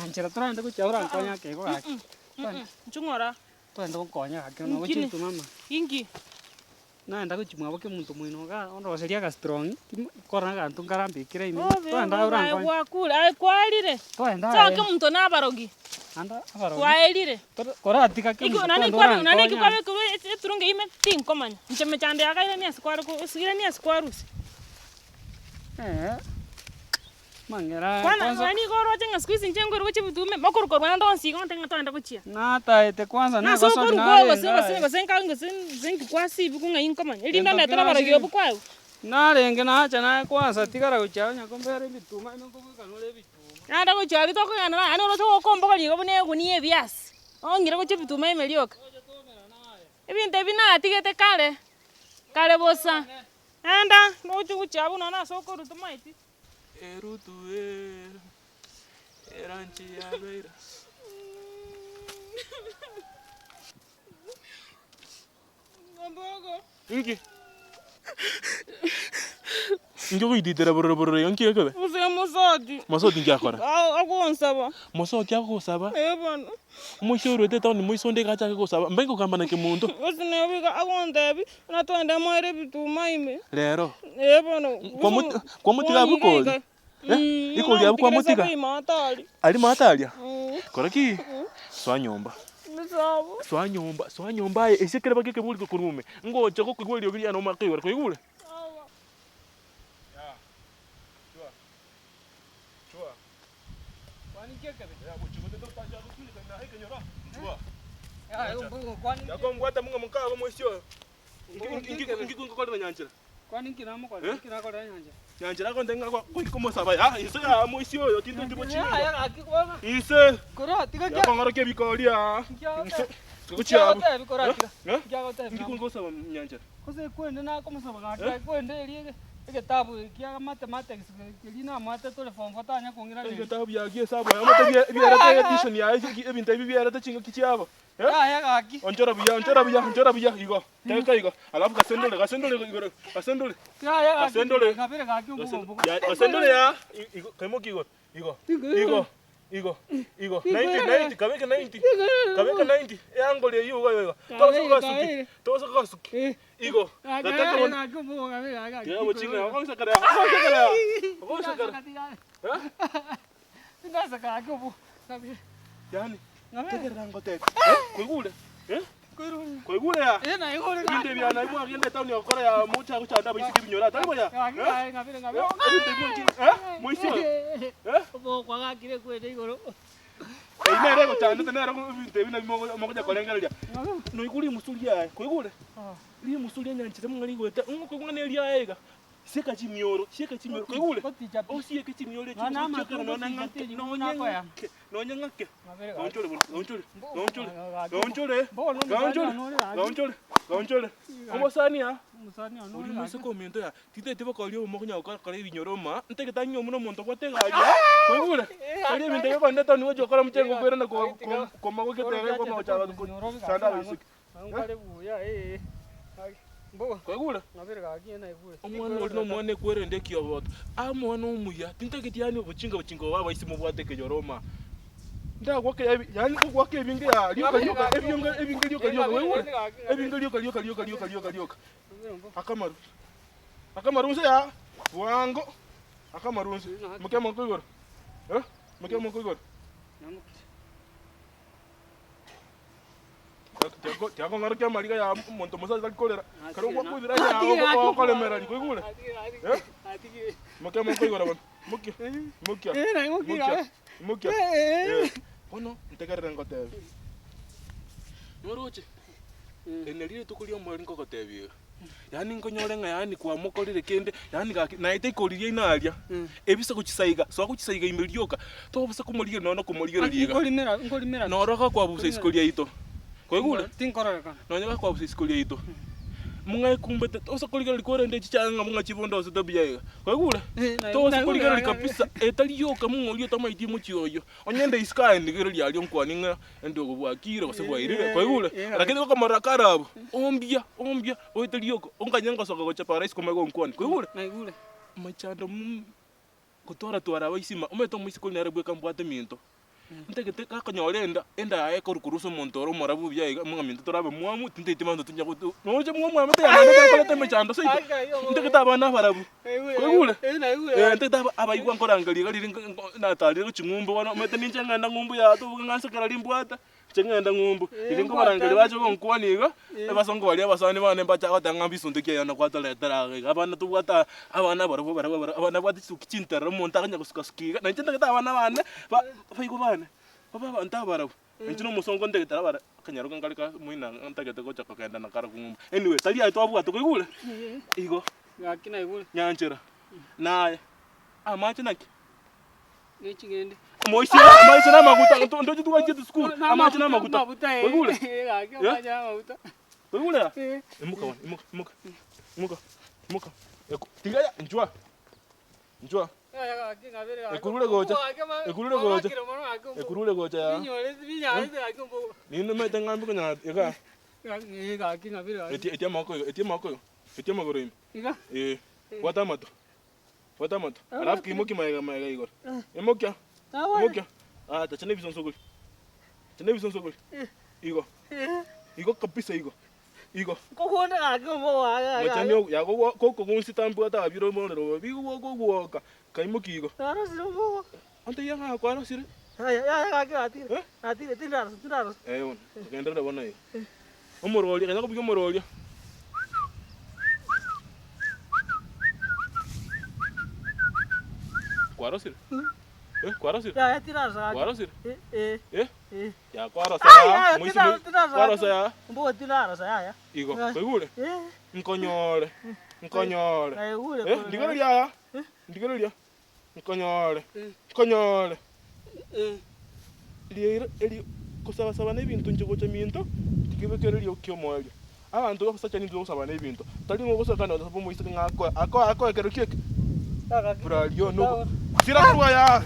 Nyanchera toragende gochia orankonye ake igo gaki. Inchu ng'ora. Togende gonkonya gaki nonya Inki gochia ne? ebituma ama. Inki? Naenda gochia mwabo kemunto moino igaa ondoserie agastrong, korora aganto nkarambekere ime, Bobe togende bobe aye orankonye. gwakure aye kwarire. Togende Soa aye. kemunto na abarogi. Ande abarogi. Kwaerire. Tore koratiga Eki kemunto naende togende kwabe naende eki orankonye. kwabekerwe ase eturungi ime tinkomanya. Inche emechando yakaire ni ase kware ko irani ase kwarusia. Eeh, mang'era Kwana kwanza. nonye nigo oroche ng'a siku hizi inche nkoirwa chibitume, mokoruka rwanda onsi igo ngotebi ng'a togende gochia. Nataete kwanza Nase negosori okorukwa narenge gose gose aye. gose nka gose gose nki kwasibigwa ng'ai nkomanya, erinde Gento ondetere abarogi kiasie obwo kwaegwa. Narenge nacha naye kwanza tigara gochia onye kombera ebituma ime nkobweka nore ebituma. Naende gochia aria tokogenda naye, yaani oroche gokombogoria igo buna egunia ya ebiasi, ong'ire gochia ebituma ime rioka. Ebinto ebi natigete kare, kare bosa. Enda, noche gochia abwo nonye ase okorwa tomaeti. Erutu eh, eranchi yabeire. Inki? Inki ogoititera bororo bororo iga nki ekebe? Gose mosoti. Mosoti inki akora? Agonsaba. Mosoti agogosaba? Ee bono. Omoisia oruete etown moisia onde iga achake gosaba, mbae nkogamba na kemonto. Gose nabo iga agontebi, buna twende moere ebituma ime. Rero? Ee bono. Kwamo kwamotiga abwo ikori? Eh, ikori abwo kwamotiga? Aria maate aria? Kora ki? Soa nyomba. Soa nyomba, soa nyomba aye, ase ekero baka ekebori gokorwa ime, ngocha gokoigwa eriogi riane omanye koigora, kwaigure? Gose kwende nakomosaba gaki gaki kwende eria ege egetabu kia mathematics keria namoete tore form four tanya kong'iraneria. Egetabu ya giesabu aye omotebie ebierete edition yaye ebinto ebi bierete chingaki chiabo eh? Yaya gaki. Onchora buya, onchora buya, onchora buya igo, teka igo, alafu gasendore, gasendore igoro, gasendore, Yaya gaki gasendore, ngabere gaki gasendore, obogo ya gasendore ya, igo, kaimokia igoro, igo, igo, igo, igo, 90, 90, kabeke 90, kabeke 90, eangle eywo igo igo, tosa gasuki, tosa gasuki, igo, gataka bono, tiga bochinga, ogosekera, ogosekera, ogosekera, eh. Yaani, tegerera ngotebie, eh, kwaigure? Eh? Kwaigure ya? Ebinto ebi naye mwagenda etown gokora ya mocha gochanda abaiseke ebinyoro atari buya? Eh? Ebinto ebi mwachi eh? Moisia oyo? Eh? Eyio nere egochandete nere ebinto ebi nabio mogocha korengereria. Noigure rimusu riaye, kwaigure? Rimusu ria nyanchera mong'ina rigoeta, ng'o koigwa ng'a neriaye iga. Sieka chimioro, sieka chimioro, kwaigure? Osieke chimioro echi Nonya gose chiokera amatungo nonya ng'ake, chichati nonya nakoyama. ng'ake, nonya ng'ake. Gaonchore bono, gaonchore, gaonchore, gaonchore, gaonchore, gaonchore, gaonchore. Omosani aa, oria omoiseke ominto yaa, tintageti bokoria obomo konya gokora kora ebinyoro maa, ntagete ang'e buna omonto obwate egari aa, kwaigure? Erio ebinto ebi okogenda etown gochia gokora omochengo okoirana ko- ko- komagokia tebe kwama gochaka gochanda abaiseke. Kwaigure? Omwana oria nomwana ekwerende ekioboto, aa omwana omuya, tintageti yaani obochinga bochinga obo abaisi mobwate ekenyoro maa. Ndagwake ebi yaani ngogoaka ebinge aa rioka rioka ebionge ebinge rioka rioka kwaigure? Ebinge rioka rioka rioka rioka rioka rioka. Akamaru, akamaru inse aa, bwango, akamaru inse, mokia amagoko igoro, eh, mokia amagoko igoro. Tiakong'arokia amariga ya omonto omosacha tari korera, ekero gwakwebera yao okoremereri kwaigure? Eh? Mokia amaboko igoro bono, mokia, mokia, mokia, mokia, eh. Bono ntegerere ngotebie, noroche eri nario rituko ri'omoerio nkogotebia iga. Yaani nkonyore ng'a yaani kwamokorire kende, yaani gaki naye taikoriria ina aria, ebise gochisa iga, soa gochisa iga ime rioka, tobasa komorigereria nonya komorigereria iga. Nkorimera nkorimera Noro gakwabusa isiko riaito, kwaigure? Tinkororekana. Nonya gakwabusa isiko riaito, mong'ae kumbete, tosa korigereria korende echi chiaye ng'a buna chibonde osete buya iga, kwaigure? Tosa korigereria kabisa, etari yoka mong'o oria otamaeti omochie oyio. Onye nde isiko aye ndigereria aria nkwane ng'a endogo bwakire gose bwairire, kwaigure? Lakini gokomorora kare abwo, ombia, ombia, oete rioko, onkanye ngosoka gochia para isiko omanye gonkwania, kwaigure? Naigure. Machando mm gotwara twara abaisima, omanyete omoiseke oria nere bweka mbwate minto. Ntagete gakonyora enda, enda yaye ekorwa korwa ase omonto ore omorabu buya iga, ng'a minto tore abamwamu, tintageti abanto tonya gotu noroche mwamu amate yane naende tokoreta emechando seito, ntagete abana abarabu, kwaigure? Eh, ntagete aba abaigwa nkorangeria iga riria nko natarire gochia ng'umbu bono omanyete ninche ng'enda ng'umbu ya toboke ng'a nse kera rimbwate. Inche ng'ende ng'umbu, riria nkobarangeria bache gonkwania iga, abasongo baria abasani bane mbache goteba ng'a mbisunte ki eyio kwatoretera iga iga, abana tobwate aa, abana barobwo barabwo barabwo, abana babwate chisuki chinterere omonto akonya gosuka suka iga, na inche ntagete abana bane, ba baigwa bane, babe abanto abarabwo. Inche na omosongo ntagete abare akanyaroka nkare ka moino ntagete gocha kogenda na karabwo ng'umbu. Anyway, tari aye twabwate kwaigure? Igo, Gaki naigure. nyanchera, naye, amache naki? Ne ching'ende. Moisia, amache na amaguta, nto- ntoche twachiete sukuru, amache na amaguta. Amaguta eh. Oigure? Eh, gaki Eh? amache na amaguta. Oigure ya? Eh. Imuka bono, imuka, imuka. Imuka, imuka. Eku- tiga ya, nchwa. Nchwa. Yaya gaki ng'abere gaki. Ekurure gocha. Gaki ma- Ekurure gocha. mabakire mono gaki ombo. Ekurure gocha ya. Binyore binyarete gaki ombo. Ninde omanyete ng'ambi konya iga. Gaki eh, gaki ng'abere gaki. Etia etia amagoko iga, etia amagoko iga. Etia amagoro ime. Iga. Eh. Bwata amato. Bwata amato. Alafu kimokia magega magega igoro. Imokia. Imokia. Ah, tacha na ebisonsogori. Tacha na ebisonsogori. Igo. Igo kabisa igo. Igo. Nkogonda gaki omogo gaki. Mochani ogo yago kokogunsi tambwate abire omorero obo. Bigo gokogwoka. Kaimoki igo. Narosire omogo. Ontebia ng'a kwarosire. Yaya yaya gaki natire. Eh? Natire tindarosa tindarosa. Eh bono, genderera bono iga. Omororia, kanya kobugia omororia. Kwarosire? Eh, kwarosire? Yaya tindarosa gaki. Kwarosire? Eh eh. Eh? Eh. Ya kwarosa Ai, ya, yaya moisi tindarosa moi- tindarosa. kwarosa ya, Mbogo tindarosa yaya. igo, Eh. kwaigure? Eh. Nkonyore, nkonyore. Naigure Eh, korwa ndigereria aya, ndigereria. Nkonyore, nkonyore. Riaira erio kosaba-saba na ebinto inche gocha minto, tikebekere rioki kiomoerio. Abanto abasacha nintwe togosaba na ebinto, tari ng'a ogosoka kando osaba omoiseke ng'a akoe, akoe akoe ekero ki eke? Burario nogo, sira korwa aya!